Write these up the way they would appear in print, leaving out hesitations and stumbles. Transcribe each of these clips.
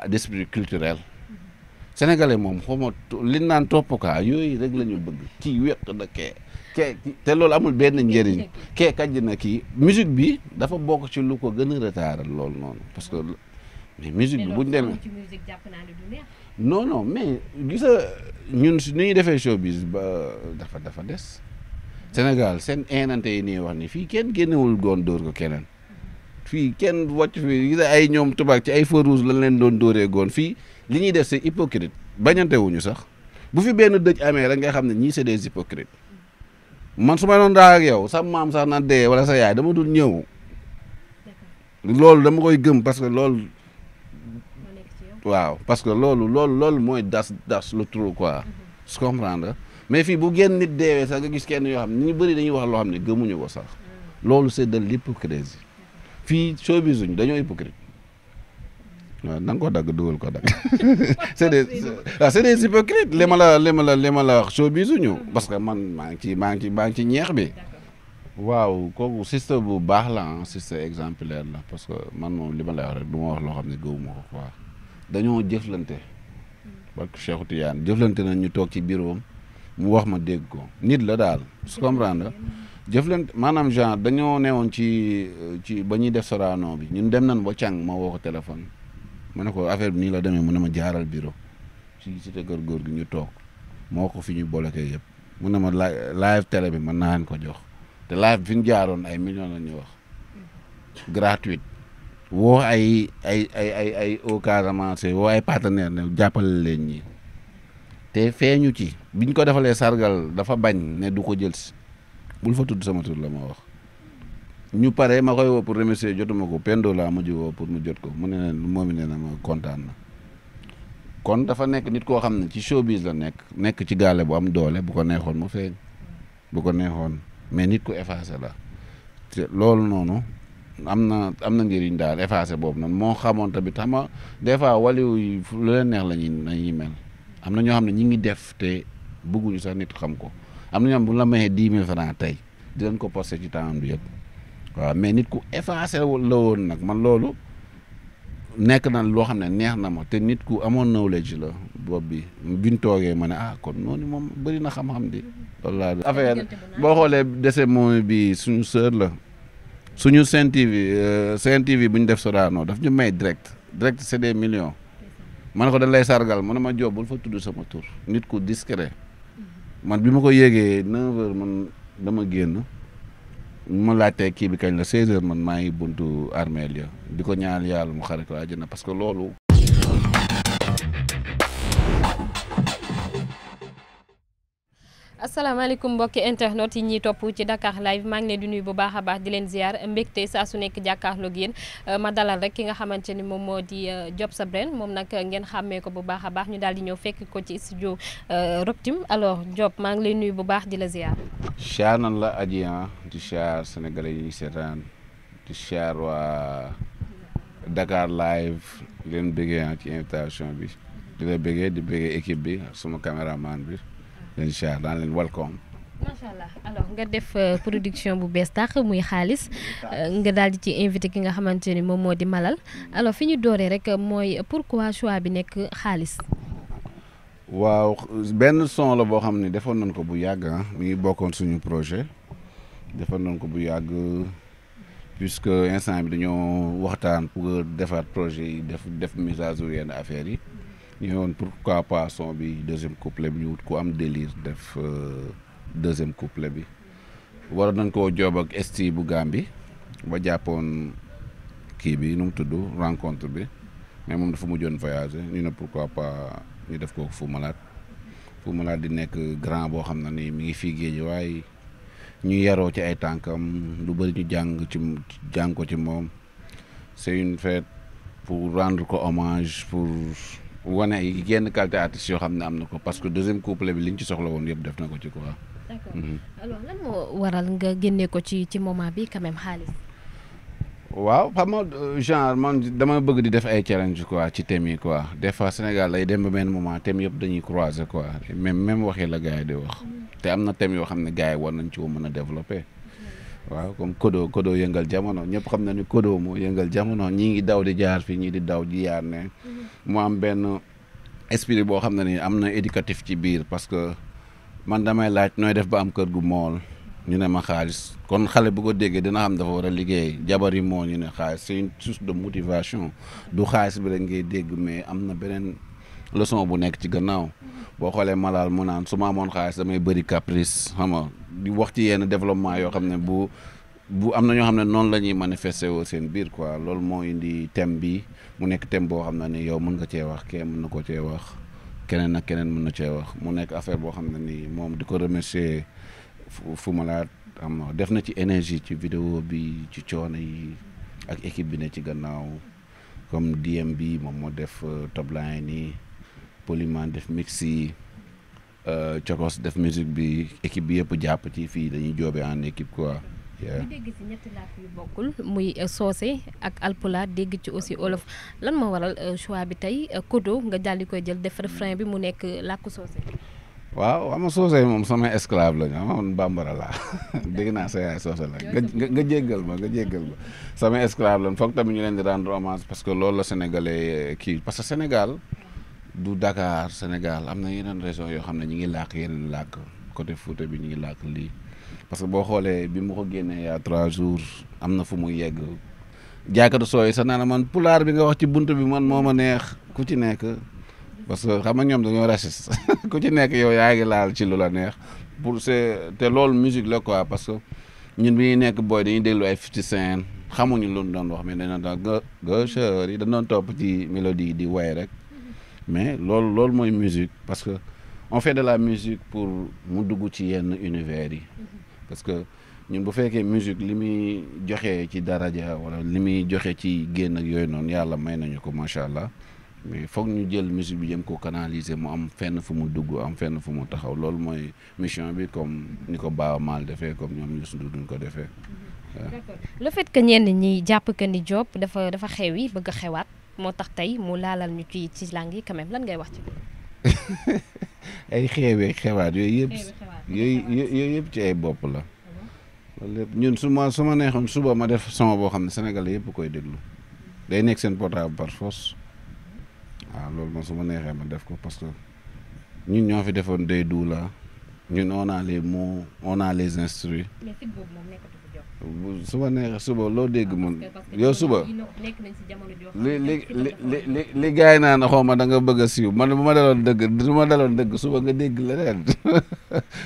d'esprit culturel sénégalais moom xawma li naan toppkaa yooyu rek la ñu bëgg kii wéq na kee te loolu amul benn njëriñ kee kàjj na kii musique bi dafa bokk ci lu ko gën a retardé loolu noonu parce que mais musique bi buñ demee non mais gisa ñun si ni ñuy defee showbiz ba dafa des Sénégal seen eenante yi nii wax ni fii kenn génnewul goon dóor ko keneen fii kenn wàcc fii gis ay ñoom tubaab ci ay feu rouge lañ leen doon dóoree goon fii li ñuy def c'est hypocrite bañante wuñu sax bu fi benn dëj amee rek nga xam ne ñii c'est des hypocrites man su ma doon daa ak yow sa maam sax na dee wala sa yaay dama dul ñëw loolu dama koy gëm parce que loolu waaw parce que loolu mooy das le trou quoi su comprendre mais fii bu génn nit deewee sax nga gis kenn yoo xam ne ñu bëri dañuy wax loo xam ne gëmuñu ko sax loolu c'est de l'hypocrisie fii showbiz uñ dañoo hypocrite waaw na nga ko dagg dugal ko dagg c'est des hypocrites li ma la wax showbiz uñu parce que man maa ngi ci ñeex bi waaw kooku système bu baax la système exemplaire la parce que man moom li ma lay wax rek du ma wax loo xam ne gëwuma ko quoi dañoo jëflante parce que Cheikh Tidiane jëflante nañ ñu toog ci bureau mu wax ma dégg ko nit la daal su comprendre jëflante maanaam genre dañoo newoon ci ba ñuy def Sorano bi ñun dem nañ ba càng ma woo ko téléphone ma ne ko affaire bi nii la demee mu ne ma jaaral bureau ci cité Keur Gorgui gi ñu toog moo ko fi ñu bloqué yëpp mu ne ma live télé bi mën naa leen ko jox te live fi ñu jaaroon ay millions la ñu wax gratuite woo ay au Casamance woo ay partenaire ne jàppale leen ñi te feeñu ci biñ ko defalee sargal dafa bañ ne du ko jël si bul fa tudd sama tur la ma wax ñu pare ma koy woo pour remercier jotuma ko Pendo laa mujj woo pour mu jot ko mu ne Momy nee na ma kontaan na kon dafa nekk nit koo xam ne ci showbiz la nekk ci gaale bu am doole bu ko neexoon mu feeñ bu ko neexoon mais nit ku effacé la te loolu noonu am na njëriñ daal effacé boobu noonu moo xamoon tamit xam nga des fois waliw yi lu leen neex lañuy mel am na ñoo xam ne ñi ngi def te bëgguñu sax nit xam ko am na ñoo xam bu la mayee 10 000 francs tey di leen ko posté ci temps bi yëpp waaw mais nit ku effacé la woon nag man loolu nekk na loo xam ne neex na ma te nit ku amoon knowledge la boobu bi biñ toogee ma ne kon noonu moom bëri na xam-xam di loolu laa affaire boo xoolee décès Momy bi suñu sœur la suñu Sen TV bu ñu def Sorano daf ñu may direct c'est des millions ma ne ko dañ lay sargal mu ne ma Diop bul fa tudd sama tur nit ku discret man bi ma ko yéegee 9h man dama génn ma laajtee kii bi kañ la 16h man maa ngi buntu armeel ya di ko ñaan yàlla mu xare ko àjjana parce que loolu. asalaamaaleykum mbokki internet yi ñuy topp ci Dakar live maa ngi leen di nuyu bu baax a baax di leen ziar mbégte saa su nekk jàkkaarloog yéen ma dalal rek ki nga xamante ni moom moo di Diop Sa Brain moom nag ngeen xàmmee ko bu baax a baax ñu daal di ñëw fekk ko ci studio Rockteam alors Diop maa ngi lay nuyu bu baax di la ziar. siyaar nan la ajiyan di siyaar sénégalais yi ñuy seetaan di siyaar waa Dakar live leen bëggee ci invitation bi di la bëggee di bëggee équipe bi ak suma caméraman bi. incha allah daan leen welcome. macha allah alors nga def production bu bees tax muy xaalis nga daal di ci invité ki nga xamante ni moom moo di Malal alors fi ñu dooree rek mooy pourquoi choix bi nekk xaalis. waaw benn son la boo xam ne defoon nañ ko bu yàgg mi ngi bokkoon suñu projet defoon nañ ko bu yàgg puisque instant bi dañoo waxtaan pour defaat projet yi def mise à jour yenn affaires yi. ñu woon pourquoi pas son bi deuxième couplet bi ñu wut ku am délire def deuxième couplet bi waroon nañ koo joob ak ST bu Gambie ba jàppoon kii bi nu mu tudd rencontre bi mais moom dafa mujjoon voyager ñu ne pourquoi pas ñu def ko Fou Malade di nekk grand boo xam ne ni mi ngi fii géej waaye ñu yaroo ci ay tànkam lu bëri ñu jàng ko ci moom c'est une fête pour rendre ko hommage pour wane yenn qualité artistes yoo xam ne am na ko parce que deuxième couplet bi li ñu ci soxla woon yëpp def na ko ci quoi. d'accord alors lan moo waral nga génnee ko ci moment bi quand même xaalis. waaw xam nga genre man dama bëgg di def ay challenge quoi ci thème yi quoi des fois Sénégal lay dem ba benn moment thème yëpp dañuy croiser quoi même waxee la gars yi di wax te am na thème yoo xam ne gars yi war nañ ci ko mën a développer waaw comme Kodo yëngal jamono ñëpp xam na ni Kodo moo yëngal jamono ñii ngi daw di jaar fii ñii di daw di yaar ne mu am benn esprit boo xam ne ni am na éducatif ci biir parce que man damay laaj nooy def ba am kër gu mool ñu ne ma xaalis kon xale bu ko déggee dina xam dafa war a liggéey jabar yi moo ñu ne xaalis c'est une source de motivation du xaalis bi rek ngay dégg mais am na beneen leçon bu nekk ci gannaaw boo xoolee Malal mu naan su ma amoon xaalis damay bëri caprice xam nga di wax ci yenn développement yoo xam ne bu am na ñoo xam ne noonu la ñuy manifester woo seen biir quoi loolu moo indi thème bi mu nekk thème boo xam ne ni yow mën nga cee wax kenn mën na ko cee wax keneen ak keneen mën na cee wax mu nekk affaire boo xam ne ni moom di ko remercier fu ma laa am def na ci énergie ci vidéo bi ci coono yi ak équipe bi ne ci gannaaw comme DM bi moom moo def top line yi Polyman def mix yi Cokos def musique bi équipe bi yëpp jàpp ci fii dañuy joobe en équipe quoi. ñu dégg ci ñetti làkk yu bokkul muy soose ak alpulaar dégg ci aussi olof lan moo waral choix bi tey Kodo nga daal di koy jël def refrain bi mu nekk làkku soose. waaw ama soose moom samay esclave lañu amoon bambara laa dégg naa sa yaay soose la nga jéggal ma samay esclave lañu foog tamit ñu leen di rendre hommage parce que loolu la sénégalais kii parce que Sénégal du Dakar Sénégal am na yeneen région yoo xam ne ñu ngi làkk yeneen làkk côté Fouta bi ñu ngi làkk lii parce que boo xoolee bi mu ko génnee y a 3 jours am na fu mu yegg jaaykatu sooy sa naa man pulaar bi nga wax ci bunt bi man moo ma neex ku ci nekk parce que xam nga ñoom dañoo raciste ku ci nekk yow yaa ngi laal ci lu la neex pour te loolu musique la quoi parce que ñun bi ñuy nekk booy dañuy déglu ay 50 Cent xamuñu lu ñu doon wax mais dañ doon gaucheur yi dañ doon topp ci mélodie di way rek mais loolu mooy musique parce que on fait de la musique pour mu dugg ci yenn univers yi parce que ñun bu fekkee musique li muy joxe ci daraja wala li muy joxe ci génn ak yooyu noonu yàlla may nañu ko macha allah mais foog ñu jël musique bi jëm ko canaliser mu am fenn fu mu dugg am fenn fu mu taxaw loolu mooy mission bi comme ni ko Baaba Maal defee comme ñoom Youssou Ndour duñ ko defee. d'accord le fait que ñenn ñi jàpp que ni Diop dafa xew yi bëgg a xewaat moo tax tey mu laalal ñu ci langue yi quand même lan ngay wax ci. ay xeewee xewaat yooyu yëpp ci ay bopp la. loolu lépp ñun su ma neexoon suba ma def sama boo xam ne Sénégalais yëpp koy déglu day nekk seen portable par force waaw loolu moom su ma neexee ma def ko parce que ñun ñoo fi defoon day duula ñun on a les mots on a les instruments. mais fit boobu moom nekkatu fi jox. su ma neexee suba loo dégg man yow suba li gars yi naan xaw ma da nga bëgg a siiw man bu ma daloon dëgg suba nga dégg leneen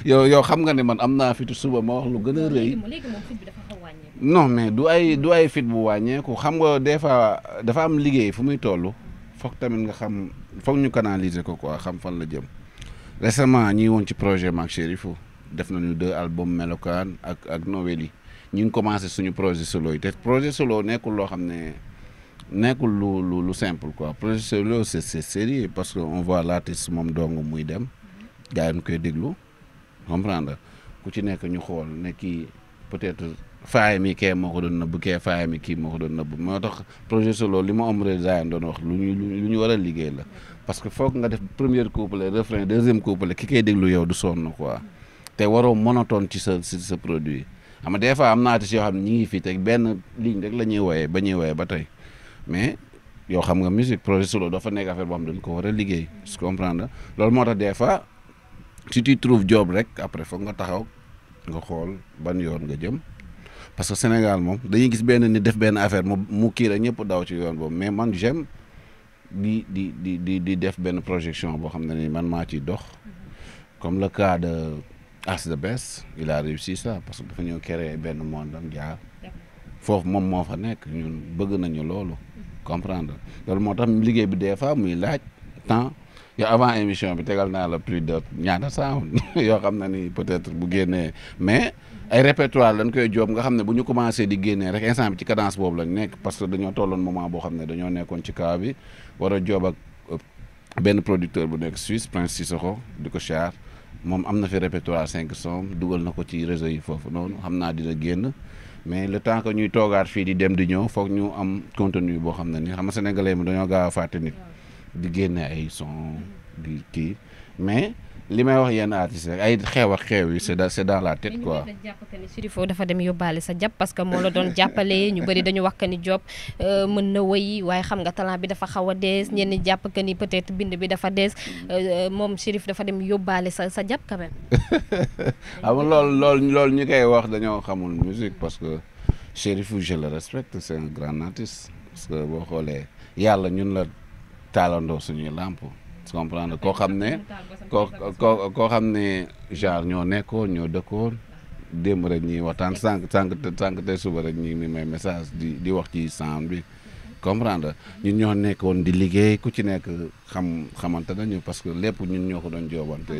yow xam nga ne man am naa fitu suba ma wax lu gën a rëy. non mais du ay fit bu wàññeeku xam nga des fois dafa am liggéey fu muy toll foog tamit nga xam foog ñu canaliser ko quoi xam fan la jëm. récemment ñi woon ci projet maak Chérifou def nañu 2 albums melokaan ak Noël yi ñu ngi commencé suñu projet solo yi te projet solo nekkul loo xam ne nekkul lu simple quoi projet solo c'est sérieux parce que on voit l'artiste moom dong muy dem gars yi ñu koy déglu comprendre ku ci nekk ñu xool ne kii peut-être faay mi kee moo ko doon nëbb kee faay mi kii moo ko doon nëbb moo tax projet solo li ma am résident doon wax lu ñu war a liggéey la parce que foog nga def premier couplet refrain deuxième couplet ki koy déglu yow du sonn quoi te waroo monotone ci sa produit xam nga des fois am naa artistes yoo xam ne ñi ngi fii teg benn ligne rek la ñuy woyee ba tey mais yow xam nga musique projet solo dafa nekk affaire boo xam dañ ko war a liggéey tu comprends loolu moo tax des fois si tu trouves job rek après foog nga taxaw nga xool ban yoon nga jëm parce que Sénégal moom dañuy gis benn nit def benn affaire mu kii rek ñëpp daw ci yoon boobu mais man j'aime di def benn projection boo xam ne ni man maa ciy dox comme le cas de As the Best il a réussi ça parce que dafa ñëw créer benn monde am jaar foofu moom moo fa nekk ñun bëgg nañu loolu comprendre loolu moo tax liggéey bi des fois muy laaj temps yow avant émission bi tegal naa la plus de ñaata sound yoo xam ne ni peut-être bu génnee mais ay répertoire lañ koy joob nga xam ne bu ñu commencé di génnee rek instant bi ci cadence boobu lañ nekk parce que dañoo tolloon moment boo xam ne dañoo nekkoon ci cas bi war a joob ak benn producteur bu nekk Suisse Prince Sissoko di ko char moom am na fi répertoire 5 sons dugal na ko ci réseau yi foofu noonu xam naa dina génn mais le temps que ñuy toogaat fii di dem di ñëw foog ñu am contenu boo xam ne ni xam nga sénégalais mi dañoo gaaw a fàtte nit di génne ay son di kii mais li may wax yenn artistes rek ay xew ak xew yi c'est dans la tête quoi. dañ jàpp que ni Chérif dafa dem yóbbaale sa jàpp parce que moo la doon jàppale ñu bëri dañu wax que ni Diop mën na woy waaye xam nga talent bi dafa xaw a dees ñenn ñi jàpp que ni peut-être bind bi dafa dees moom Chérif dafa dem yóbbaale sa jàpp quand même. xam nga loolu ñu koy wax dañoo xamul musique parce que Chérif je le respecte c'est un grand artiste parce que boo xoolee yàlla ñun la taalandoo suñuy làmp comprendre koo xam ne koo xam ne genre ñoo nekkoon ñoo dëkkoon démb rek ñuy waxtaan sànq tey suba rek ñi mi may message di wax ci sound bi comprendre ñun ñoo nekkoon di liggéey ku ci nekk xamante nañu parce que lépp ñun ñoo ko doon joobante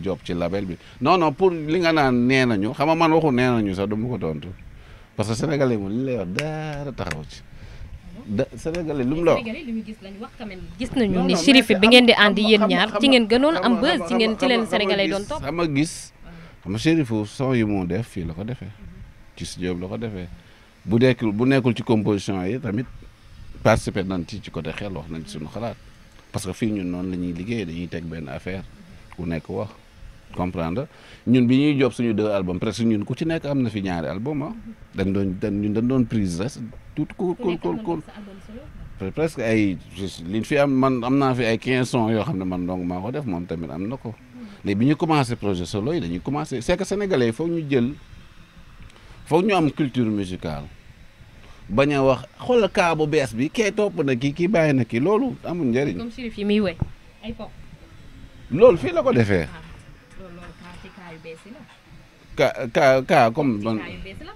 joob ci label bi non pour li nga naan nee nañu xam nga man waxu nee nañu sax du ma ko tontu parce que sénégalais moom li lay wax dara taxaw ci Sénégalais lu mu la gis nañu ni Chérif bi ngeen di ànd yéen ñaar ci ngeen gënoon am buzz ci leen sénégalais doon topp. xam nga Chérif son yi moo def fii la ko defee ci studio la ko defee bu nekkul ci composition yi tamit participer nañ ci côté xel wax nañ ci suñu xalaat parce que fii ñun noonu la ñuy liggéey dañuy teg benn affaire ku nekk wax comprendre ñun bi ñuy job suñu 2 albums presque ñun ku ci nekk am na fi ñaari album ah dañ doon prise rek tout court presque ay liñ fi am man am naa fi ay 15 sons yoo xam ne man donc maa ko def moom tamit am na ko léegi bi ñu commencé projet solo yi dañuy commencé c'est que sénégalais foog ñu am culture musicale bañ a wax xoolal kaa bu bees bi kee topp na kii bàyyi na kii loolu amul njëriñ. comme Chérif yi muy woy ay pop. loolu fii la ko defee. kaa comme man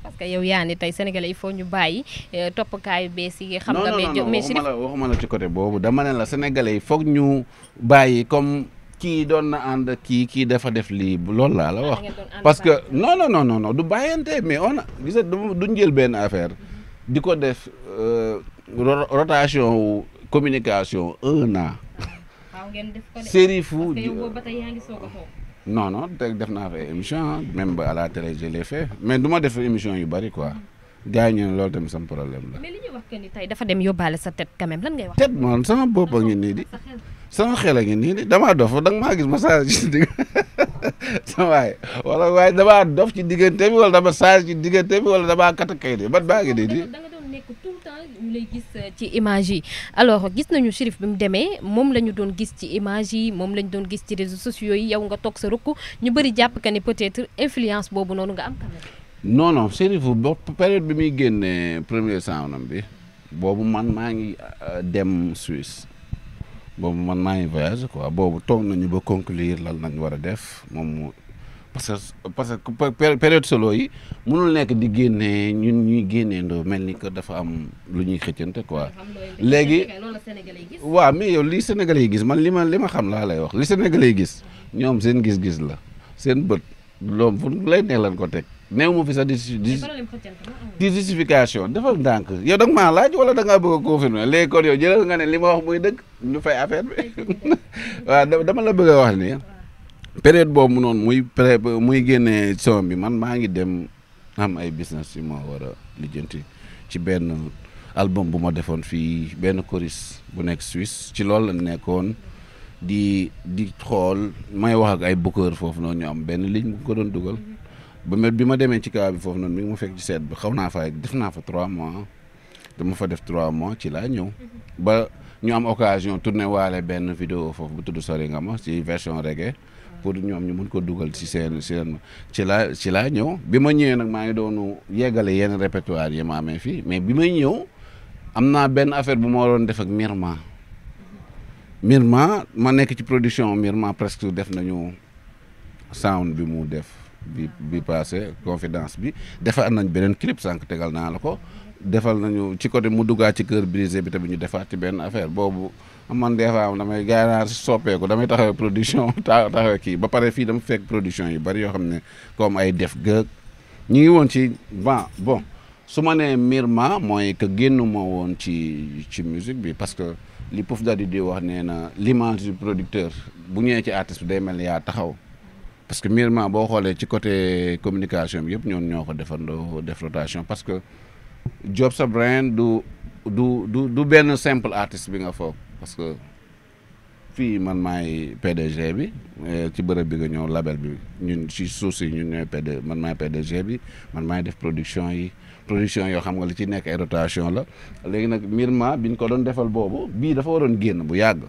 parce que yow yaa ni tey sénégalais il faut ñu bàyyi topp kaayu bees yi xam nga mais Chérif waxuma la ci côté boobu dama ne la sénégalais yi foog ñu bàyyi comme kii doon na ànd kii dafa def lii loolu laa la wax parce que non du bàyyante mais on a gis duñ jël benn affaire di ko def rotation communication 1 an Chérif non def naa fa émission même ba à la télé je l'ai fait mais du ma def émission yu bari quoi gars yi ñu ne loolu tamit sama problème la. mais li ñuy wax que ni tey dafa dem yóbbaale sa tête quand même lan ngay wax. tête man sama bopp a ngi nii di sama xel a ngi nii di damaa dof da nga maa gis ma sage ci digg sama waaye damaa dof ci diggante bi wala dama sage ci diggante bi wala damaa katakay de bat baa ngi nii di. tout le temps ñu lay gis ci image yi alors gis nañu Chérif bi mu demee moom la ñu doon gis ci image yi moom la ñu doon gis ci réseaux sociaux yi yow nga toog sa rukk ñu bëri jàpp que ni peut-être influence boobu noonu nga am quand même. non Chérif période bi muy génnee premier soundam bi boobu man maa ngi dem Suisse boobu man maa ngi voyage quoi boobu toog nañu ba conclure lan nañ war a def moom parce que période solo yi mënul nekk di génnee ñun ñuy génneendoo mel ni que dafa am lu ñuy xëccante quoi léegi waaw mais yow li Sénégalais yi gis man li ma xam laa lay wax li Sénégalais yi gis ñoom seen gis-gis la seen bët loolu fu lay neex lan ko teg néew ma fi sax di justification dafa ndànk yow da nga maa laaj wala da ngaa bëgg a confirmer léegi kon yow jëlal nga ne li ma wax muy dëgg ñu fay affaire bi waaw dama la bëgg a wax ni période boobu noonu muy génnee son bi man maa ngi dem am ay business yu ma war a lijjanti ci benn album bu ma defoon fii benn choriste bu nekk Suisse ci loolu la nekkoon di xool may wax ak ay booker foofu noonu ñu am benn ligne bu ko doon dugal bi ma demee ci kaw bi foofu noonu mi ngi ma fekk ci seet bi def naa fa 3 mois dama fa def 3 mois ci laa ñëw ba ñu am occasion tourné waale benn vidéo foofu bu tudd Sori nga ma ci version reggae pour ñoom ñu mën ko dugal ci seen ci laa ñëw bi ma ñëwee nag maa ngi doonu yeggale yenn répertoire yi ma amee fii mais bi may ñëw am naa benn affaire bu ma waroon def ak Mirma ma nekk ci production Mirma presque def nañu sound bi mu def bi passé confidence bi defal nañ beneen clip sànq tegal naa la ko defal nañu ci côté mu duggaat ci cœur brisé bi tamit ñu defaat ci benn affaire boobu man des fois damay gaanaar soppeeku damay taxawee production taxawee kii ba pare fii dama fekk production yu bari yoo xam ne comme ay def gëg ñu ngi woon ci bon su ma nee Mirma mooy que génnuma woon ci musique bi parce que li Puff Daddy di wax nee na l'image du producteur bu ñëwee ci artiste bi day mel ni yaa taxaw parce que Mirma boo xoolee ci côté communication bi yëpp ñoo ko defandoo def rotation parce que Job sa brain du benn simple artiste bi nga foog parce que fii man maay PDG bi ci bërëb bi nga ñëw label bi ñun ci suuf si ñun ñooy man maay PDG bi man maay def production yoo xam nga li ci nekk ay rotation la léegi nag Mirma biñ ko doon defal boobu bii dafa waroon génn bu yàgg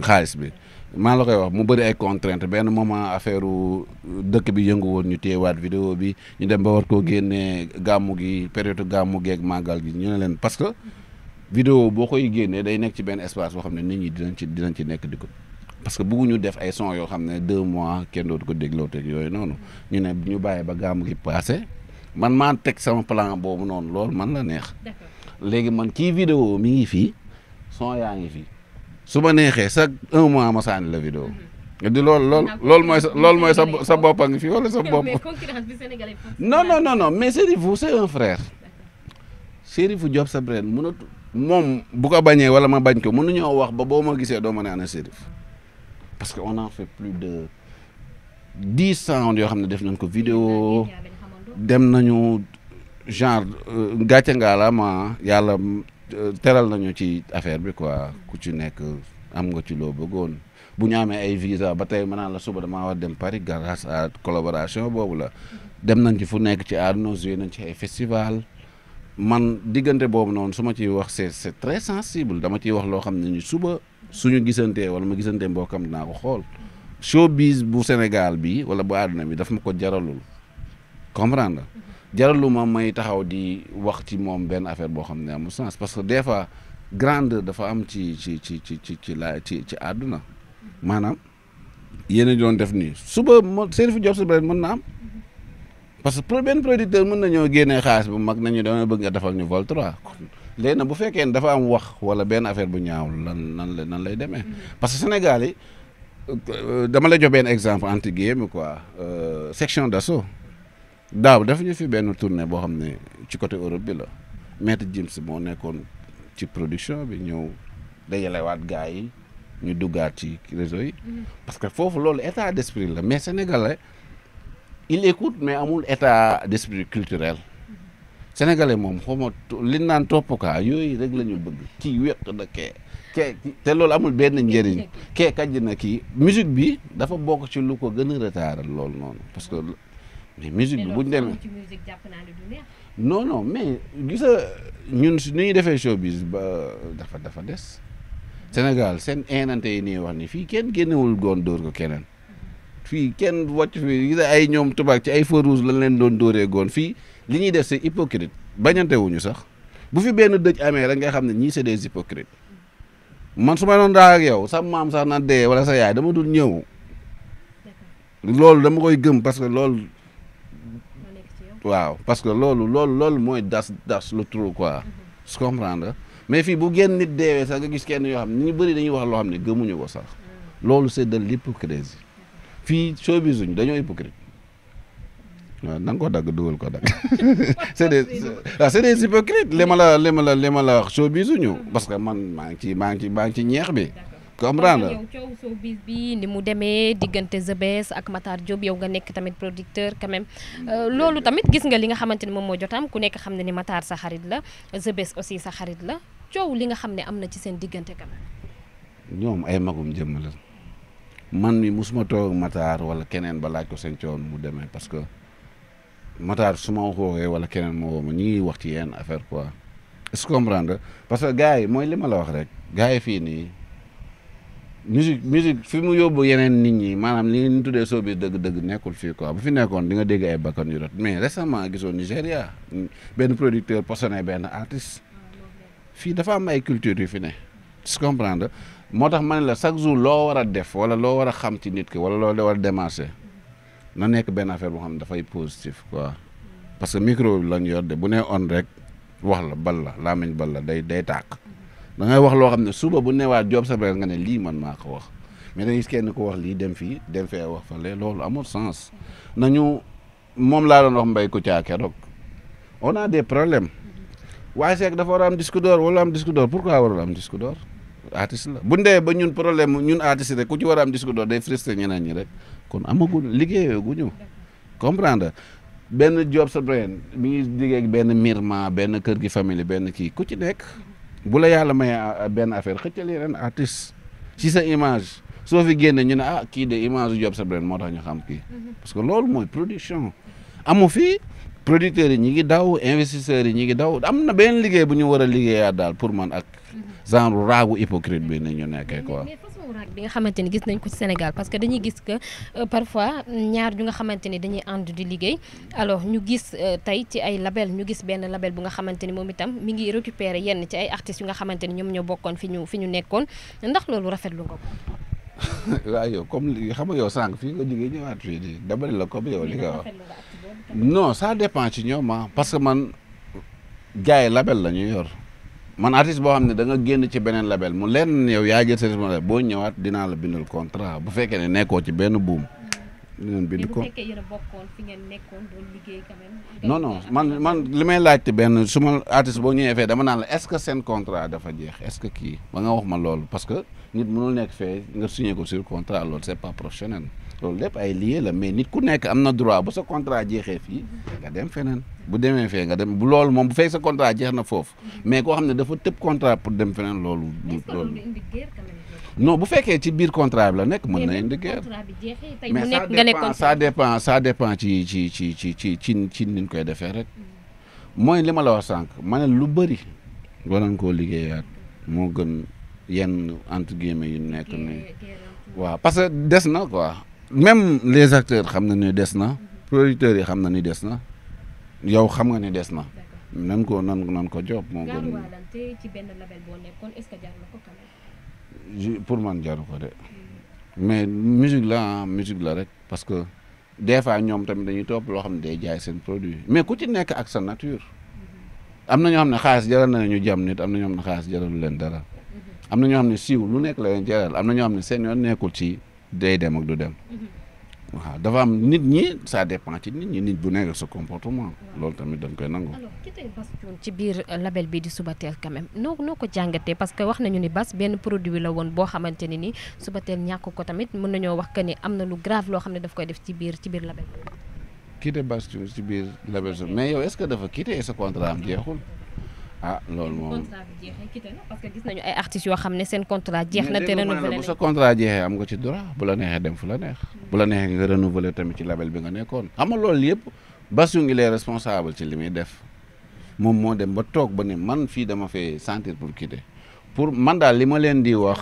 xaalis bi maa la koy wax mu bëri ay contrainte benn moment affaire dëkk bi yëngu woon ñu téyewaat vidéo bi ñu dem ba war koo génnee gàmmu gi période gàmmu geeg màggal gi ñu ne leen parce que vidéo boo koy génnee day nekk ci benn espace boo xam ne nit ñi dinañ ci nekk di ko parce que bëgguñu def ay son yoo xam ne 2 mois kenn dootu ko dégloo teg yooyu noonu ñu ne ñu bàyyi ba gàmmu gi passé man maa teg sama plan boobu noonu loolu man la neex léegi man kii vidéo mi ngi fii son yaa ngi fii su ma neexee chaque 1 mois ma sànni la vidéo di loolu mooy sa bopp a ngi fii wala sa bopp non mais Serifou c'est un frère Serifou Diop sa breen mënatu moom bu ko bañee wala ma bañ ko mënuñoo wax ba boo ma gisee doo ma ne ana Serif parce que on a fait plus de 10 sound yoo xam ne def nañ ko vidéo dem nañu genre gàcce ngaalaama yàlla teral nañu ci affaire bi quoi ku ci nekk am nga ci loo bëggoon bu ñu amee ay visa ba tey maanaam la suba damaa war dem Paris grâce à collaboration boobu la dem nañ ci fu nekk ci àdduna joué nañ ci ay festival man diggante boobu noonu su ma ciy wax c'est très sensible dama ciy wax loo xam ne ni suba suñu gisantee wala ma gisantee mbokkam dinaa ko xool showbiz bu Sénégal bi wala bu àdduna bi daf ma ko jaralul comprendre jaraluma may taxaw di wax ci moom benn affaire boo xam ne amul sens parce que des fois grandeur dafa am ci àdduna maanaam yéen a doon def nii suba Serifou Diop sa breen mën na am parce que benn producteur mën na ñëw génnee xaalis bu mag nañu dama bëgg nga defal ñu vol 3 léegi nag bu fekkee ne dafa am wax wala benn affaire bu ñaaw nan lay demee parce que Sénégal yi dama la jox benn exemple entre guillemets quoi section d'assaut daaw dafa ñu fi benn tournée boo xam ne ci côté Europe bi la Maître Gims moo nekkoon ci production bi ñëw dajalewaat gars yi ñu duggaat ci réseau yi parce que foofu loolu état d'esprit la mais sénégalais il écoute mais amul état d'esprit culturel sénégalais moom xawma li naan toppkaa yooyu rek la ñu bëgg kii wéq na kee te loolu amul benn njëriñ kee kajj na kii musique bi dafa bokk ci lu ko gën a retardé loolu noonu parce que mais musique bi bu ñu demee non mais gisa ñun su ñuy defee showbiz ba dafa des Sénégal seen eenante yi nii wax ni fii kenn génnewul goon dóor ko keneen fii kenn wàcc fii gisa ay ñoom tubaab ci ay feu rouge lañ leen doon dóoree goon fii li ñuy def c'est hypocrite bañante wuñu sax bu fi benn dëj amee rek nga xam ne ñii c'est des hypocrites man su ma doon daa ak yow sa maam sax na dee wala sa yaay dama dul ñëw loolu dama koy gëm parce que loolu waaw parce que loolu mooy das le trou quoi su comprendre mais fii bu génn nit deewee sax nga gis kenn yoo xam ne ñu bëri dañuy wax loo xam ne gëmuñu ko sax loolu c'est de l'hypocrisie fii showbiz uñ dañoo hypocrite waaw na nga ko dagg dugal ko dagg c'est des hypocrites li ma la wax showbiz uñu parce que man maa ngi ci ñeex bi comprendre yow coow showbiz bi ni mu demee diggante The Best ak Matar Diop yow nga nekk tamit producteur quand même loolu tamit gis nga li nga xamante ni moom moo jotam ku nekk xam ne ni Matar sa xarit la The Best aussi sa xarit la coow li nga xam ne am na ci seen diggante quand même ñoom ay magum jëmm la man mi musuma toog Matar wala keneen ba laaj ko seen coow mu demee parce que Matar su ma waxee wala keneen moo woo ma ñi ngi wax ci yenn affaire quoi est-ce que comprendre parce que gars yi mooy li ma la wax rek gars yi fii nii musique fi mu yóbbu yeneen nit ñi maanaam li ñu tuddee showbiz dëgg-dëgg nekkul fii quoi bu fi nekkoon di nga dégg ay bakkan yu rot mais récemment gisoo Nigéria benn producteur posonné benn artiste fii dafa am ay culture yu fi ne tu comprendre moo tax ma ne la chaque jour loo war a def wala loo war a xam ci nit ki wala loo war a démarcher na nekk benn affaire boo xam ne dafay positif quoi parce que micro bi lañ yor de bu nee on rek wax la bal la làmmiñ bal la day tàq da ngay wax loo xam ne suba bu newaat Diop sa breen nga ne lii man maa ko wax mais da gis kenn ko wax lii dem fii dem fee wax fa lee loolu amul sens nañu moom laa doon wax Mbaye Kouthia keroog on a des problèmes waaye Seck dafa war a am disque d'or wala am disque d'or pourquoi warul am disque d'or artiste la bu ndee ba ñun problème ñun artiste rek ku ci war a am disque d'or day frustré ñeneen ñi rek kon amagul liggéeyaguñu comprendre benn Diop sa breen mi ngi liggéey benn Mirma benn kër gi famille benn kii ku ci nekk bu la yàlla may benn affaire xëccal yeneen artiste ci sa image soo fi génne ñu ne ah kii de image yu Job sa Brain moo tax ñu xam kii parce que loolu mooy production amu fi producteurs yi ñi ngi daw investisseurs yi ñi ngi daw am na benn liggéey bu ñu war a liggéeyaat daal pour man ak genre raagu hypocrite bi ni ñu nekkee quoi. mais façon raag bi nga xamante ni gis nañ ko ci Sénégal parce que dañuy gis que parfois ñaar ñu nga xamante ni dañuy ànd di liggéey alors ñu gis tey ci ay label ñu gis benn label bu nga xamante ni moom itam mi ngi récupérer yenn ci ay artistes yu nga xamante ni ñoom ñoo bokkoon fi ñu nekkoon ndax loolu rafetlu nga ko. waaw yow comme li xam nga yow sànq fii nga jógee ñëwaat fii di dabali la comme yow li nga wax non ça dépend ci ñoom parce que man gars yi label la ñu yor man artiste boo xam ne da nga génn ci beneen label mu leen yow yaa jël sa responsabilité boo ñëwaat dinaa la bindal contrat bu fekkee ne nekkoo ci benn buum. dinañ bind ko bu fekkee yéen a bokkoon fi ngeen nekkoon doon liggéey quand même. non man li may laajte benn su ma artiste boo ñëwee fee dama naan la est-ce que seen contrat dafa jeex est-ce que kii ba nga wax ma loolu parce que nit mënul nekk fee nga signé ko sur contrat loolu c'est pas professionnel loolu lépp ay lié la mais nit ku nekk am na droit bu sa contrat jeexee fii nga dem feneen bu demee fee nga dem bu loolu moom bu fekk sa contrat jeex na foofu mais koo xam ne dafa tëb contrat pour dem feneen loolu. non bu fekkee ci biir contrat bi la nekk mën na indi guerre mais ça dépend ci niñ koy defee rek mooy li ma la wax sànq ma ne lu bëri war nañ koo liggéeyaat moo gën yenn entre guillemets yu nekk ni waaw parce que des na quoi même les acteurs xam na ni des na producteurs yi xam na ni des na yow xam nga ni des na nan ko job moo gën pour man jaru ko de mais musique la rek parce que des fois ñoom tamit dañuy topp loo xam ne day jaay seen produit mais ku ci nekk ak sa nature am na ñoo xam ne xaalis jaral na ñu jam nit am na ñoo xam ne xaalis jaralu leen dara am na ñoo xam ne siiw lu nekk la leen jaral am na ñoo xam ne seen yoon nekkul ci day dem ak du dem waaw dafa am nit ñi ça dépend ci nit bu nekk sa comportement loolu tamit dañ koy nangu. alors ki tey Bass Thioung ci biir label bi di Subatel quand même noo ko jàngatee parce que wax nañu ni Bass benn produit la woon boo xamante ne ni Subatel ñàkk ko tamit mën nañoo wax que ni am na lu grave loo xam ne daf koy def ci biir label bi. quitté Bass Thioung ci biir label mais yow est-ce que dafa quitté sa contrat am jeexul. loolu moom contrat bi jeexee quitté na parce que gis nañu ay artistes yoo xam ne seen contrat jeex na te renouvelé bu sa contrat jeexee am nga ci droit bu la neexee dem fu la neex bu la neexee nga renouvelé tamit ci label bi nga nekkoon xam nga loolu yëpp Bass Thioung il est responsable ci li muy def moom moo dem ba toog ba ne man fii dama fee sentir pour quitter pour man daal li ma leen di wax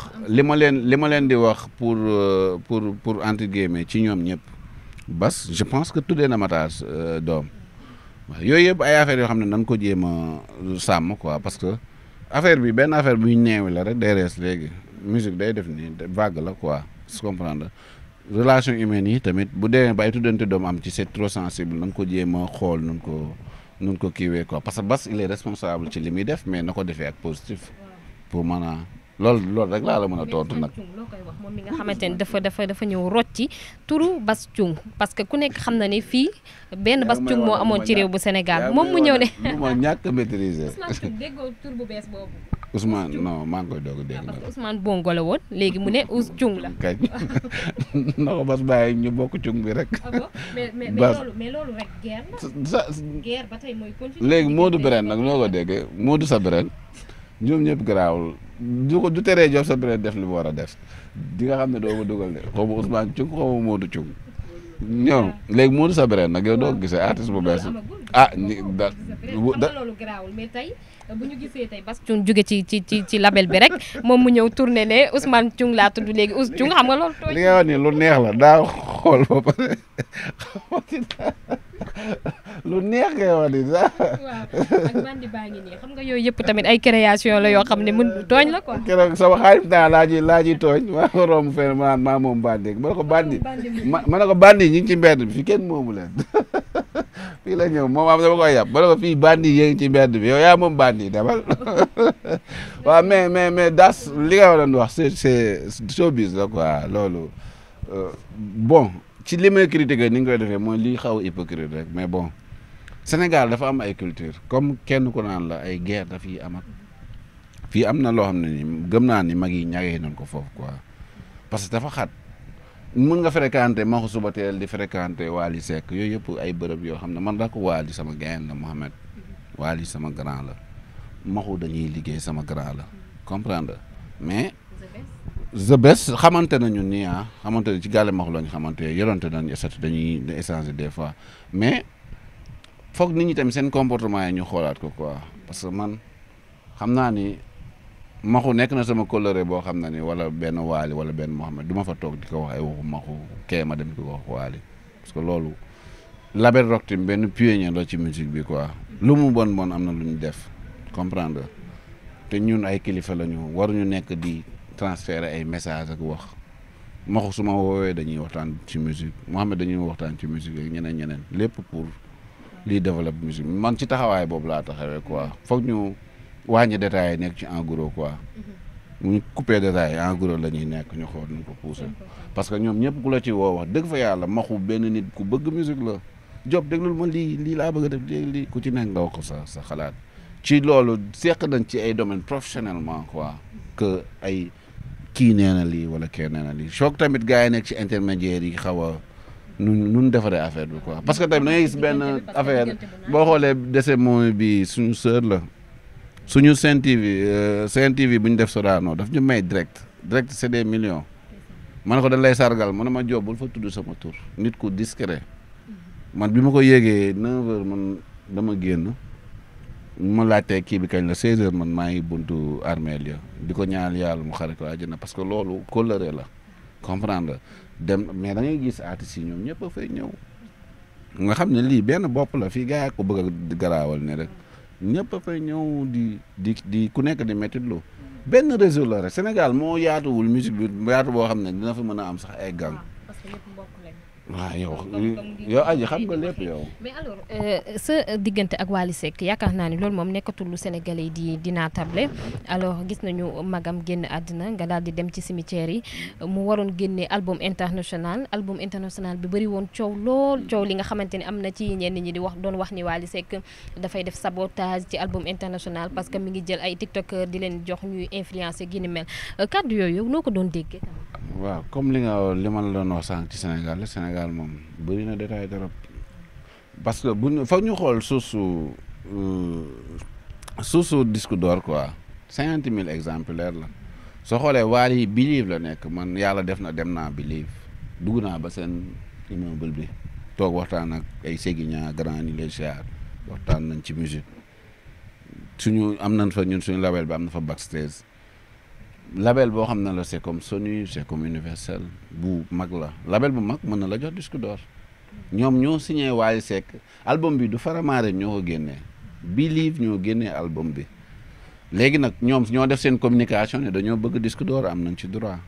pour entre guillemets ci ñoom ñëpp Bass je pense que tuddee na Matas doom waaw yooyu yëpp ay affaires yoo xam ne nan ko jéem a sàmm quoi parce que affaire bi benn affaire buy neewi la rek day rees léegi musique day def nii vague la quoi su comprendre relation humaine yi tamit bu dee ba ay tuddante doom am ci c'est trop sensible nan ko jéem a xool nun ko kiiwee quoi parce que Bass il est responsable ci li muy def mais na ko defee ak positif pour mën a loolu rek laa la mën a tontu nag. loo koy wax moom mi nga xamante ni dafa ñëw rocci turu Bass Thioung parce que ku nekk xam na ne fii benn Bass Thioung moo amoon ci réew bu Sénégal moom mu ñëw ne. lu ma ñàkk a maîtriser. Ousmane déggoo tur bu bees boobu. Ousmane non maa ngi koy doog a dégg. parce que Ousmane Bongo la woon léegi mu ne Ous Thioung la. kañ na ko Bass bàyyi ñu bokk Thioung bi rek. mais loolu rek guerre la. guerre ba tey mooy continuer. léegi Modou Brène nag noo ko déggee Modou sa Brène ñoom ñëpp garaawul du teree Job sa Brène def li mu war a def di nga xam ne doo ma dugal de xaw ma Ousmane Thioung xaw ma Modou Thioung ñoom léegi Modou sa Brène nag yow doo ko gisee artiste bu bees loolu garaawul mais tey bu ñu gisee tey Bass Thioung jóge ci label bi rek moom mu ñëw tourné ne Ousmane Thioung laa tudd léegi Ous Thioung xam nga loolu tooy li nga wax ni lu neex la daa xool ba pare lu neex ngay wax ni sax. waaw ak bandi baa ngi nii xam nga yooyu yëpp tamit ay création la yoo xam ne mën tooñ la quoi. keroog sama xaalis naa laa ji tooñ maa ko romb fenn maa moom bandi ma ne ko bandi ma ne ko bandi ñi ngi ci mbedd bi fi kenn moomu leen fii la ñëw moom am dama koy yàpp ma ne ko fii bandi yee ngi ci mbedd bi yow yaa moom bandi demal waaw mais das li nga war a wax c'est showbiz la quoi loolu bon ci li may critiquer ni nga koy defee mooy lii xaw a hypocrite rek mais bon Sénégal dafa am ay culture comme kenn ku naan la ay guerre daf yi am ak fii am na loo xam ne ni gëm naa ni mag yi ñagee nañ ko foofu quoi parce que dafa xat mën nga fréquenter Maxu Subatel di fréquenter Wally Seck yooyu yëpp ay bërëb yoo xam ne man daa ko Wally sama gain la Mohamed Wally sama grand la Maxu dañuy liggéey sama grand la comprendre mais the best xamante nañu nii xamante ne ci gàlle max lañ xamante yorante nañ estat dañuy échanger des fois mais foog nit ñi tamit seen comportement yi ñu xoolaat ko quoi parce que man xam naa ni maxu nekk na sama coloré boo xam na ni wala benn waali wala benn Mohamed du ma fa toog di ko wax ay waxu maxu kee ma dem di ko wax waali parce que loolu label rock tim benn pionnier la ci musique bi quoi lu mu bon am na lu ñu def comprendre te ñun ay kilifa la ñu waruñu nekk di transférer ay message ak wax maxu su ma woowee dañuy waxtaan ci musique Mohamed dañuy waxtaan ci musique ak ñeneen lépp pour liy développe musique man ci taxawaay boobu laa taxawee quoi foog ñu wàññi détails yi nekk ci en gros quoi mu ñu coupé détails yi en gros la ñuy nekk ñu xool ñu ko poussé parce que ñoom ñëpp ku la ci woo wax dëgg fa yàlla maxu benn nit ku bëgg musique la Diop déglul ma lii laa bëgg a def lii ku ci nekk nga wax ko sa xalaat ci loolu seq nañ ci ay domaine professionnellement quoi que ay kii nee na lii wala kee nee na lii choc tamit gars yi nekk ci intermédiaire yi xaw a nun defaree affaire bi quoi parce que tamit da ngay gis benn affaire boo xoolee décès Momy bi suñu sœur la suñu Sen TV bu ñu def Sorano daf ñu may direct c'est des millions ma ne ko dañ lay sargal mu ne ma Diop bul fa tudd sama tur nit ku discret man bi ma ko yéegee 9h man dama génn ma laajtee kii bi kañ la 16h man maa ngi buntu armeel ya di ko ñaanal yàlla mu xare ko àjjana parce que loolu kóllëre la comprendre dem mais da ngay gis artistes yi ñoom ñëpp a fay ñëw nga xam ne lii benn bopp la fii gars yi ko bëgg a garaawal ne rek ñëpp a fay ñëw di ku nekk di métti lu benn réseau la rek Sénégal moo yaatuwul musique bi yaatu boo xam ne dina fa mën a am sax ay gang. waaw yow aji xam nga lépp yow. mais alors sa diggante ak Wally Seck yaakaar naa ni loolu moom nekkatul lu Sénégalais yi di naatable alors gis nañu magam génn àddina nga daal di dem ci cimetière yi mu waroon génne album international bi bëri woon coow li nga xamante ni am na ci ñenn ñi di doon wax ni Wally Seck dafay def sabotage ci album international parce que mi ngi jël ay tiktokeur di leen jox ñuy influencer gi ni mel kàddu yooyu noo ko doon déggee. waaw comme li ma la doon wax sànq ci Sénégal moom bëri na détail trop parce que foog ñu xool suusu disque d'or quoi 50 000 exemplaires la soo xoolee Wally Believe la nekk man yàlla def na dem naa Believe dugg naa ba seen immeuble bi toog waxtaan ak ay Séguiña grand ni les char waxtaan nañ ci musique am nañ fa ñun suñu label bi am na fa backstage label boo xam ne la c'est comme Sony c'est comme Universel bu mag la label bu mag mën na la jox disque d'or ñoom ñoo signé Wally Seck album bi du Faramare ñoo ko génnee Believe ñoo génnee album bi léegi nag ñoom ñoo def seen communication ne dañoo bëgg disque d'or am nañ ci droit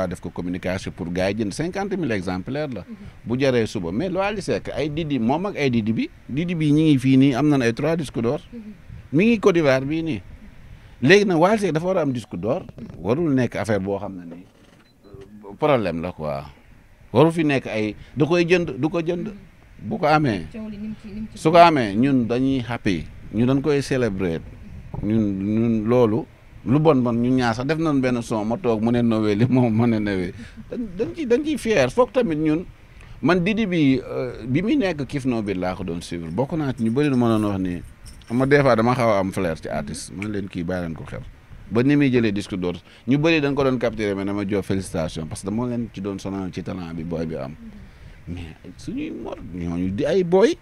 def ko communication pour gars yi jënd 50 000 exemplaires la bu jaree suba mais Wally Seck ay Didi moom ak ay Didi bi ñi ngi fii nii am nañ ay 3 disque d'or mi ngi Côte d'Ivoire bii nii léegi nag Wally Seck dafa war a am disque d'or warul nekk affaire boo xam ne ni problème la quoi warul fi nekk ay da koy jënd du ko jënd bu ko amee su ko amee ñun dañuy happy ñu dañ koy célébrer ñun loolu lu bon ñun ñaar sax def nañ benn son ma toog mu ne nowee li moom ma ne nowee dañ ciy fier foog tamit ñun man Didi bi muy nekk Kifno bi laa ko doon suivre bokk naa ci ñu bëri na ma doon wax ni ama des fois dama xaw a am flair ci artiste man leen kii bàyyi leen ko xel ba ni muy jëlee disque d'or ñu bëri dañ ko doon capturer mais dama jox félicitation parce que dama leen ci doon sonal ci talent bi booy bi am mais suñuy mor ñooñu di ay booy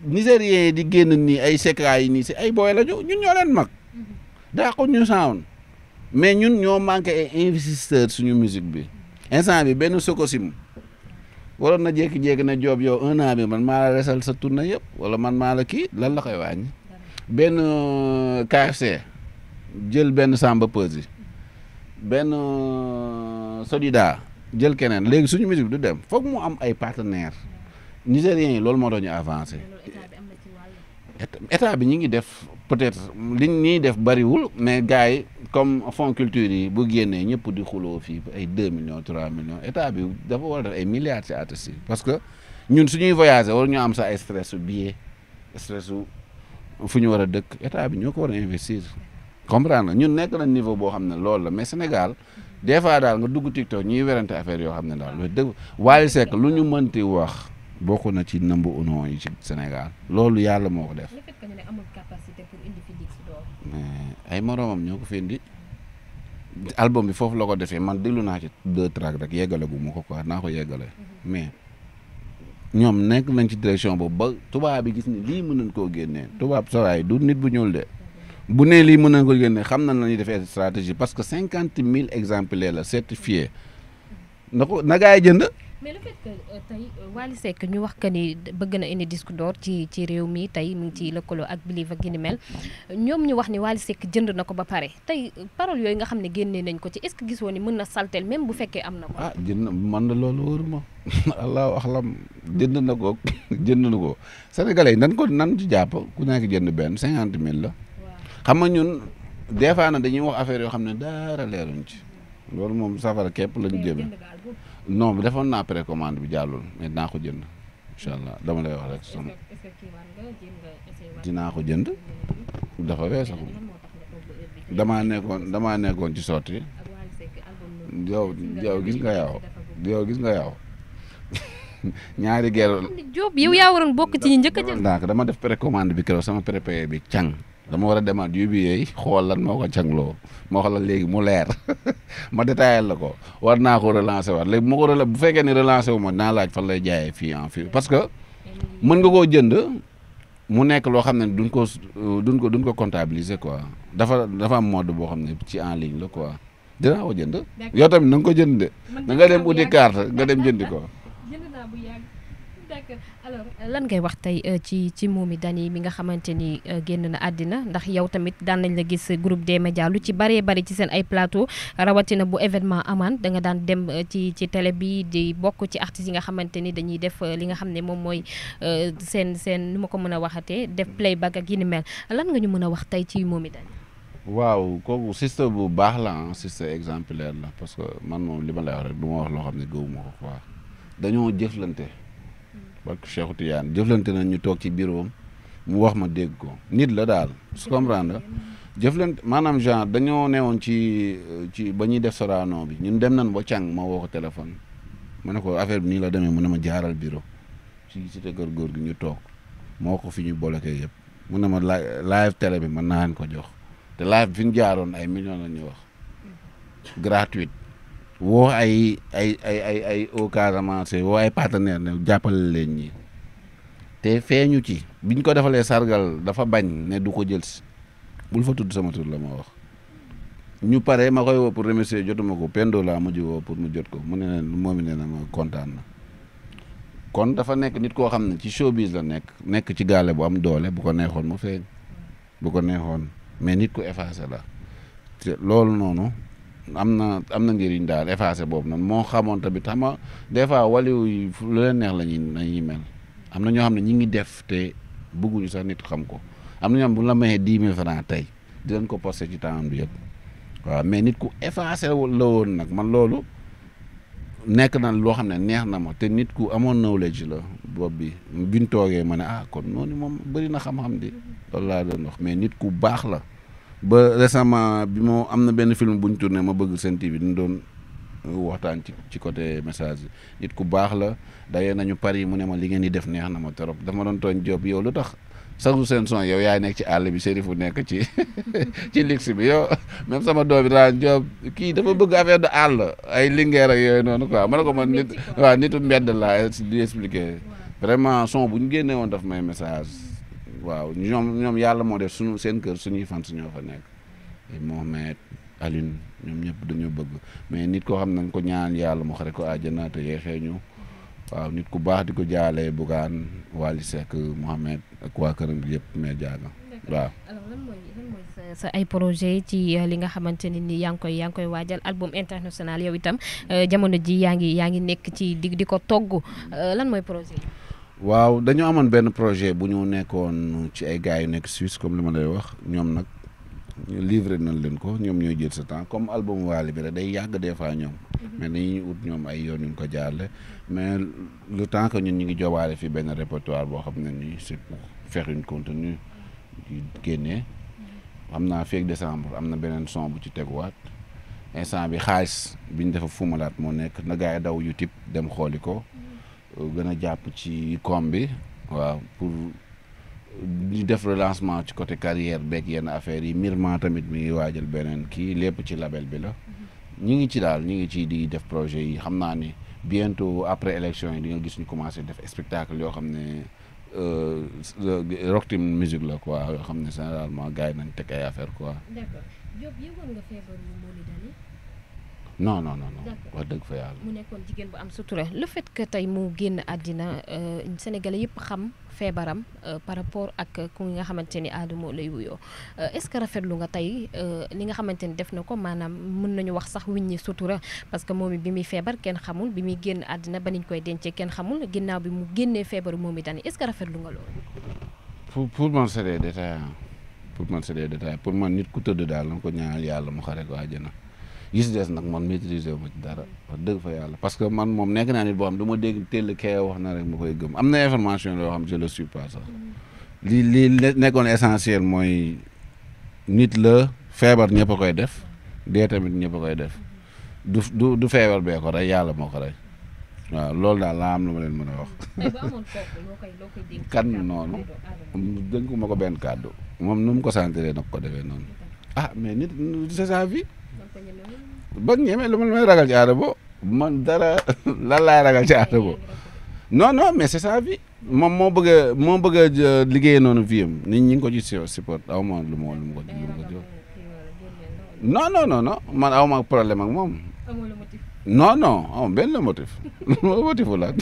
nigériens yi di génn nii ay secret yi nii si ay booy la ñun ñoo leen mag daa ko ñu sound mais ñun ñoo manqué ay investisseurs suñu musique bi instant bi benn Sokosim waroon na jékki-jékki na Diop yow 1 an bi man maa la resal sa tournée yëpp wala man maa la kii lan la koy wàññi benn KFC jël benn Samba Peuzzi benn Sodida jël keneen léegi suñu musique du dem foog mu am ay partenaires nigériens yi loolu moo doon ñu avancé état bi ñi ngi def peut-être li ñuy def bariwul mais gars yi comme fonds culture yi bu génnee ñëpp di xuloo fii ay 2 millions 3 millions état bi dafa war a def ay milliards ci artistes yi parce que ñun suñuy voyager war ñu am sa ay stress su billet stress su fu ñu war a dëkk état bi ñoo ko war a investir comprendre ñun nekk na niveau boo xam ne loolu la mais Sénégal des fois daal nga dugg TikTok ñuy werante affaire yoo xam ne daal loolu dëgg Wally Seck lu ñu mënti wax bokk na ci number 1 yi ci Sénégal loolu yàlla moo ko def. le fait que ñu ne amul capacité pour indi fi disque d'or. mais ay moromam ñoo ko fi indi album bi foofu la ko defee man déglu naa ci 2 tracks rek yeggale gu ma ko quoi naa ko yeggale mais ñoom nekk nañ ci direction boobu ba tubaab bi gis ni lii mën nañ koo génnee tubaab sawaay du nit bu ñuul de bu nee lii mën nañ ko génnee xam nañ la ñuy defee stratégie parce que 50 000 exemplaires la certifié na gaa yi jënd. mais le fait que tey Wally Seck ñu wax que ni bëgg na indi disque d'or ci réew mi tey mu ngi ci lëkkaloo ak Believe ak ni mel ñoom ñu wax ni Wally Seck jënd na ko ba pare tey parole yooyu nga xam ne génnee nañ ko ci est-ce que gisoo ni mën na saltel même bu fekkee am na ko. jënd man na loolu wóoruma allahu axlam jënd na ko sénégalais yi nan ci jàpp ku nekk jënd benn 50 000 la. xam nga ñun des fois na dañuy wax affaire yoo xam ne dara leeruñ ci loolu moom safara képp lañu jëmee. non defoon naa précommande bi jàllul mais dinaa ko jënd incha allah dama lay wax rek dinaa ko jënd dafa weesu damaa nekkoon ci sotti yow gis nga yow ñaari gerte. Diop yow yaa waroon bokk ci ñi njëkk a jënd. ndax dama def précommande bi keroog sama prépayé bi càng dama war a demaat UBA xool lan moo ko cangloo moo xam la léegi mu leer ma détaillé la ko war naa ko relancer waat léegi bu fekkee ne relancer wu ma dinaa laaj fan lay jaayee fii en fii parce que mën nga koo jënd mu nekk loo xam ne duñ ko comptabiliser quoi dafa am mode boo xam ne ci en ligne la quoi dinaa ko jënd yow tamit na nga ko jënd de da nga dem uti carte nga dem jëndi ko. d'accord alors lan ngay wax tey ci Momy Dany mi nga xamante ni génn na àddina ndax yow tamit daan nañ la gis groupe des médias lu ci bëree bëri ci seen ay plateau rawatina bu événement amaan da nga daan dem ci télé bi di bokk ci artistes yi nga xamante ni dañuy def li nga xam ne moom mooy seen nu ma ko mën a waxatee def playback ak yi ni mel lan nga ñu mën a wax tey ci Momy Dany. waaw kooku système bu baax la système exemplaire la parce que man moom li ma lay wax rek du ma wax loo xam ne gëwuma ko quoi dañoo jëflante. parce que Cheikh Tidiane jëflante nañ ñu toog ci bureau mu wax ma dégg ko nit la daal su comprendre jëflante maanaam genre dañoo newoon ci ba ñuy def Sorano bi ñun dem nañ ba càng ma woo ko téléphone ma ne ko affaire bi nii la demee mu ne ma jaaral bureau ci cité kër góor gi ñu toog moo ko fi ñu bloqué yëpp mu ne ma live télé bi mën naa leen ko jox te live fi ñu jaaroon ay millions la ñuy wax gratuite woo ay au Casamance woo ay partenaire ne jàppale leen ñi te feeñu ci biñ ko defalee sargal dafa bañ ne du ko jël si bul fa tudd sama tur la ma wax ñu pare ma koy woo pour remercier jotuma ko Pendo laa mujj woo pour mu jot ko mu ne Momy nee na ma kontaan na kon dafa nekk nit koo xam ne ci showbiz la nekk ci gaale bu am doole bu ko neexoon mu feeñ bu ko neexoon mais nit ku effacé la te loolu noonu am na njëriñ daal effacé boobu noonu moo xamoon tamit xam nga des fois waliw yi lu leen neex lañuy mel am na ñoo xam ne ñi ngi def te bëgguñu sax nit xam ko am na ñoo xam bu la mayee 10 000 francs tey di leen ko posté ci temps bi yëpp waaw mais nit ku effacé la woon nag man loolu nekk na loo xam ne neex na ma te nit ku amoon knowledge la boobu bi biñ toogee ma ne kon noonu moom bëri na xam-xam di loolu laa doon wax mais nit ku baax la ba récemment bi moo am na benn film bu ñu tourné ma bëgg Sen TV ñu doon waxtaan ci côté message bi nit ku baax la dayee nañu Paris mu ne ma li ngeen di def neex na ma trop dafa ma doon tooñ Diop yow lu tax saxu seen son yow yaay nekk ci àll bi Chérif nekk ci ci luxe bi yow même sama doom bi daan Diop kii dafa bëgg affaire de àll ay lingeer ak yooyu noonu quoi ma ne ko man nit waaw nitu mbedd laa di expliquer vraiment son bu ñu génnee woon daf may message waaw ñoom yàlla moo def seen kër suñuy fan ñoo fa nekk Mohamed Aline ñoom ñëpp dañoo bëgg mais nit koo xam nañ ko ñaan yàlla mu xare ko àjjana te yeexee ñu waaw nit ku baax di ko jaalee Bougane Wally Seck Mohamed ak waa këram bi yëpp mais jaaga waaw. alors lan mooy sa ay projet ci li nga xamante ne ni yaa ngi koy waajal album international yow itam jamono ji yaa ngi nekk ci di ko togg lan mooy projet yi. waaw dañoo amoon benn projet bu ñu nekkoon ci ay gars yu nekk Suisse comme li ma lay wax ñoom nag ñu livré nañ leen ko ñoom ñooy jël sa temps comme album Wally bi rek day yàgg des fois ñoom mais dañuy ut ñoom ay yoon ñu ko jaarle mais le temps que ñun ñu ngi jobaale fi benn répertoire boo xam ne nii c'est pour faire une contenu di génnee xam naa feeg décembre am na beneen son bu ci teguwaat instant bi xaalis bi ñu defa fumalaat moo nekk na gars yi daw YouTube dem xooli ko gën a jàpp ci com bi waaw pour ñu def relancement ci côté carrière beeg yenn affaires yi Mirma tamit mi ngi waajal beneen kii lépp ci label bi la ñu ngi ci daal ñu ngi ci di def projet yi xam naa ni bientôt après élection yi di nga gis ñu commencé def spectacle yoo xam ne rock team musique la quoi yoo xam ne généralement gars yi nañ teg ay affaire quoi. d'accord Diop yëgoon nga feebaru Momy Dany. non wax dëgg fa yàlla. mu nekkoon jigéen bu am sutura le fait que tey mu génn àddina Sénégalais yëpp xam feebaram par rapport ak ku nga xamante ni Adamo lay wuyoo est-ce que rafetlu nga tey li nga xamante ni def na ko maanaam mën nañu wax sax wiññi sutura parce que Momy bi muy feebar kenn xamul bi muy génn àddina ba niñ koy dencee kenn xamul ginnaaw bi mu génnee feebaru Momy Dany est-ce que rafetlu nga loolu. pour man c'est des détails pour man nit ku tëdd daal na ko ñaanal yàlla mu xare ko àjjana. gis des nag man maîtriser wu ma ci dara wax dëgg fa yàlla parce que man moom nekk naa nit boo xam du ma dégg teel kee wax na rek ma koy gëm am na information yoo xam je le suis pas sax li nekkoon essentiel mooy nit la feebar ñëpp a koy def dee tamit ñëpp a koy def du feebar bee ko rey yàlla moo ko rey waaw loolu daal laa am lu ma leen mën a wax. kan noonu dénk ma ko benn kàddu moom nu mu ko sentiree nag ko defee noonu mais nit c'est sa vie. ba ñeme lu ma may ragal ci Adamo man dara lan laay ragal ci Adamo non mais c'est sa vie moom moo bëgg a liggéey noonu vie am nit ñi ngi ko ci support aw ma lu ma ko jox non man aw ma problème ak moom non aw benn motif motifu la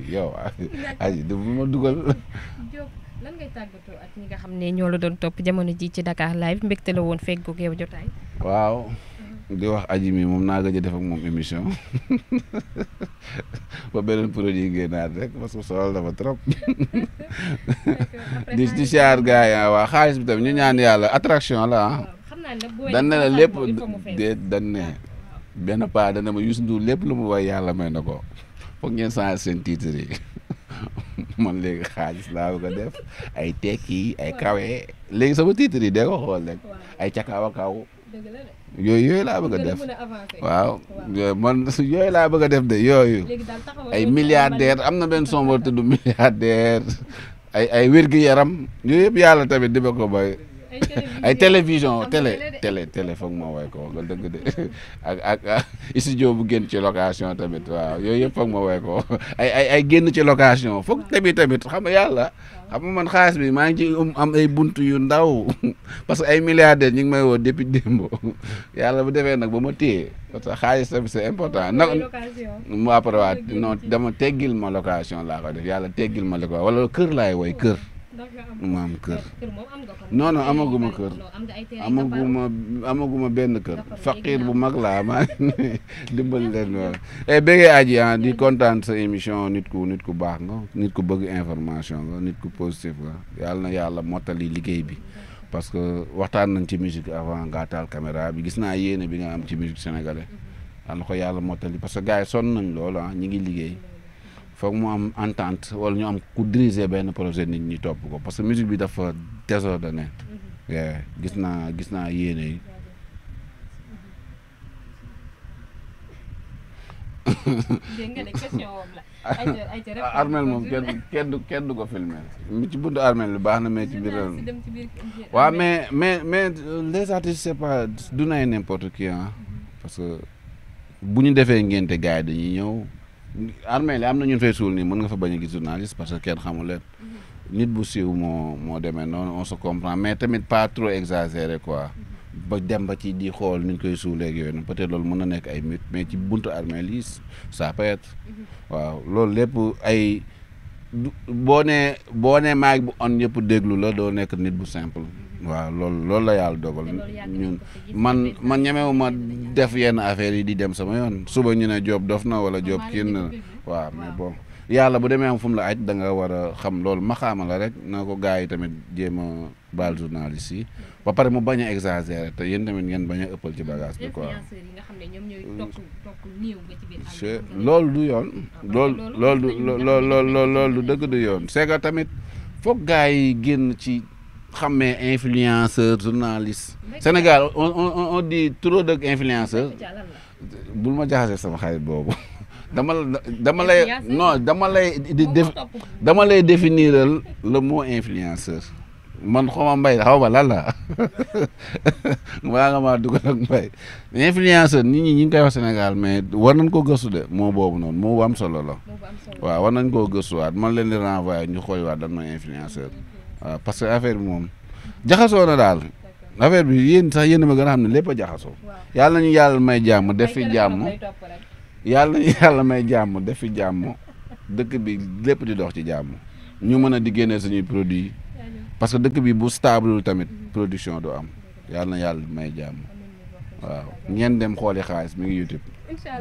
yow aji du ma dugal. lan ngay tàggatoo ak ñi nga xam ne ñoo la doon topp jamono ji ci Dakar live mbégte la woon fekk ko yow jotaay. waaw di wax aji mi moom naa gëj a def ak moom émission ba beneen produit génnaat rek parce que soxla dafa trop di siyaar gars yi waa xaalis bi tamit ñu ñaan yàlla attraction la dan ne la lépp dan ne benn pas dana ma Youssou Ndour lépp lu mu way yàlla may na ko foog ngeen changer seen titre yi man léegi xaalis laa bëgg a def ay tekki ay kawe léegi sama titre yi dee ko xool rek ay cakaaw a kaw yooyu laa bëgg a def waaw man yooyu laa bëgg a def de yooyu ay milliardaire am na benn sombo tudd milliardaire ay wér-gu-yaram yooyu yëpp yàlla tamit di ba ko bay ay télévision télé foog ma woy ko nga dëgg de ak studio bu génn ci location tamit waaw yooyu yëpp foog ma woy ko ay génn ci location foog tamit xam nga yàlla xam nga man xaalis bi maa ngi ci am ay buntu yu ndaw parce que ay milliardaires ñu ngi may woo depuis démb yàlla bu defee nag ba ma téye parce que xaalis tamit c'est important nag mu après waa non dama teggil ma location laa ko def yàlla teggil ma location wala kër laay woy kër ma am kër non amaguma kër amaguma benn kër faqir bu mag laa maa ngi dimbali leen lool béggee aji di kontaan sa émission nit ku baax nga nit ku bëgg information nga nit ku positif nga yàlla na yàlla mottali liggéey bi parce que waxtaan nañ ci musique avant nga taal caméra bi gis naa yéene bi nga am ci musique sénégalais yàlla ko yàlla mottali parce que gars yi sonn nañ loolu ñi ngi liggéey foog mu am entente wala ñu am ku diriger benn projet nit ñi topp ko parce que musique bi dafa désordonné gis naa yéene yi armel moom kenn du ko filmer ci buntu armel bi baax na mais ci biir waaw mais les artistes c'est pas du nay n'importe qui parce que bu ñu defee ngénte gars yi dañuy ñëw armée li am na ñun fay suul nii mën nga fa bañ a gis journaliste parce que kenn xamul leen nit bu siiw moo demee noonu on se comprend mais tamit pas trop exagéré quoi ba dem ba ci di xool ni ñu koy suuleeg yooyu noonu peut-être loolu mën na nekk ay mythe mais ci buntu armée lii ça peut être waaw loolu lépp ay boo nee maag bu on yëpp déglu la doo nekk nit bu simple waaw loolu la yàlla dogal ñun man ñemewu ma def yenn affaires yi di dem sama yoon suba ñu ne Diop dof na wala Diop kii na waaw mais bon yàlla bu demee am fu mu la aj da nga war a xam loolu maxaama la rek na ko gars yi tamit jéem a baal journaliste yi ba pare mu bañ a exagérer te yéen tamit ngeen bañ a ëppal ci bagage bi quoi loolu du yoon loolu du dëgg du yoon c'est que tamit foog gars yi génn ci xammee influenceur journaliste Sénégal on dit trop de influenceur bul ma jaxase sama xarit boobu dama lay définiral le mot influenceur man xawma mbay xaw ma lan la maa nga maa dugal ak mbay influenceur nit ñi ngi koy wax Sénégal mais war nañ koo gëstu de moo boobu noonu moo bu am solo la waaw war nañ koo gëstuwaat man leen di renvoyer ñu xool waat dan mooy influenceur waaw parce que affaire bi moom jaxasoo na daal affaire bi yéen sax yéen ma gën a xam ne lépp a jaxasoo yàlla nañu yàlla may jàmm def fi jàmm yàlla nañu yàlla may jàmm def fi jàmm dëkk bi lépp di dox ci jàmm ñu mën a di génne suñuy produit parce que dëkk bi bu stable tamit production du am yàlla na yàlla may jàmm waaw ngeen dem xooli xaalis mi ngi YouTube.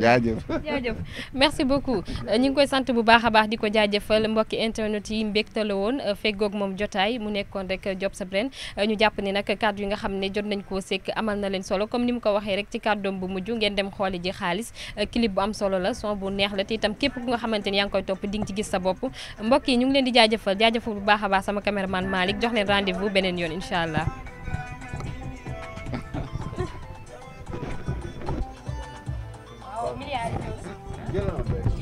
jaajëf jaajëf merci beaucoup ñu ngi koy sant bu baax a baax di ko jaajëfal mbokki internet yi mbégte la woon feggoog moom jotaay mu nekkoon rek Job sa Brain ñu jàpp ni nag kàddu yi nga xam ne jot nañ koo sekk amal na leen solo comme ni mu ko waxee rek ci kàddoom bu mujj ngeen dem xooli ji xaalis clip bu am solo la son bu neex la te itam képp ku nga xamante ni yaa ngi koy topp di nga ci gis sa bopp mbokk yi ñu ngi leen di jaajëfal bu baax a baax sama caméraman Malick jox leen rendez-vous beneen yoon incha allah. Get on, baby.